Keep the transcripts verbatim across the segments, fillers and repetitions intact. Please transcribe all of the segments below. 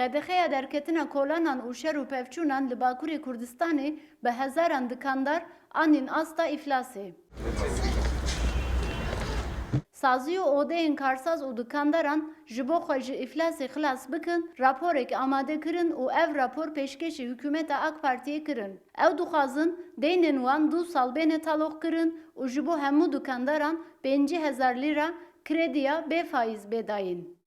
Qedexeya derketina kolanan û şer û pevçûnan li Bakurê Kurdistanê bi hezaran dikandar anîn asta îflasê. Sazî û odeyên karsaz û dikandaran ji bo xwe ji îflasê xilas bikin, raporek amade kirin û ev rapor pêşkêşî hikûmeta AK Partiyê kirin. Ew dixwazin deynên wan du sal bêne taloqkirin û ji bo hemû dikandaran pêncî hezar lîra krediya bê faîz bê dayîn.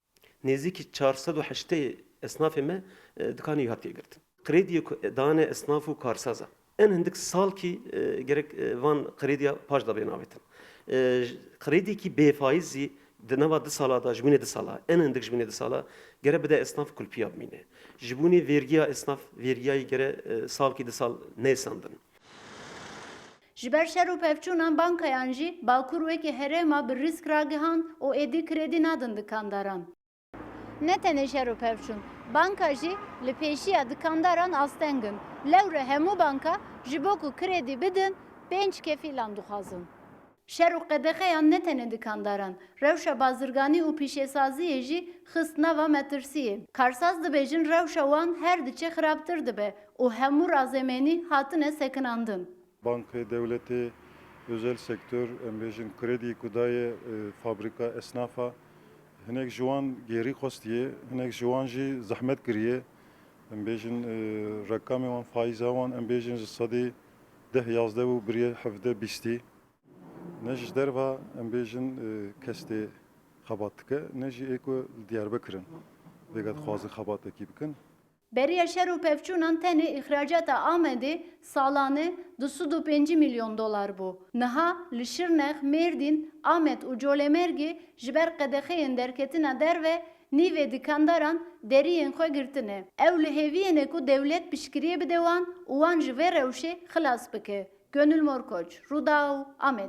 Nêzîkî çar sed û heştê esnafê me, e, dikanê wî hatiye girtin. Krediyê ku dane esnaf û karsaza. En hindik salkî, e, gerek, e, van krediya paş de bên avêtin. E, j-, krediyekî bêfaîz zî di nava du sala de, ji bûnê du sala, en hindik ji bûnê du sala, gere bide esnaf kulpiya bimîne. Ji bûnê vergiya esnaf, vergiyayî gere, e, salkî du sal nêsandin. Ji ber şer û pevçûnan bankayan jî Bakur wekî herêma bi rîsk ragihand û êdî kredî nadin dikandaran. Ne tenê şer û pevçûn, banka jî li pêşiya dikandaran asteng in. Lewre hemû banka ji bo ku kredî bidin, pênc kefîlan dixwazin. Şer û qedexeyan ne tenê dikandaran, rewşa bazirganî û pîşesaziyê jî xist nava metirsiyê. Karsaz dibêjin rewşa wan her diçe xirabtir dibe û hemû razemênî hatine sekinandin. Bankê dewletê, özel sektör, em bêjin kredî ku daye, e, fabrîka esnafa, hinek ji wan gêrî xwestiye, hinek ji wan jî zehmet kiriye. Em bêjin, e, rekamê wan, faîza wan, em bêjin ji sedî deh yazdeh bû, biriye hevdeh bîstî. Ne ji derva, em bêjin, e, kes tê xebat dike, ne jî ê ku li Diyarbekir in, vêga dixwazin xebatekî bikin. Beriya şer û pevçûnan tenê îxracata Amedê salane du sed û pêncî milyon dolar bû. Niha li Şirnex, Mêrdîn, Amed û Colemêrgê ji ber qedexeyên derketina derve nîvê dikandaran deriyên xwe girtine. Ew li hêviyê ne ku dewlet piştgiriyê bide wan û wan ji vê rewşê xilas bike. Gönül Morkoç, Rûdaw, Amed.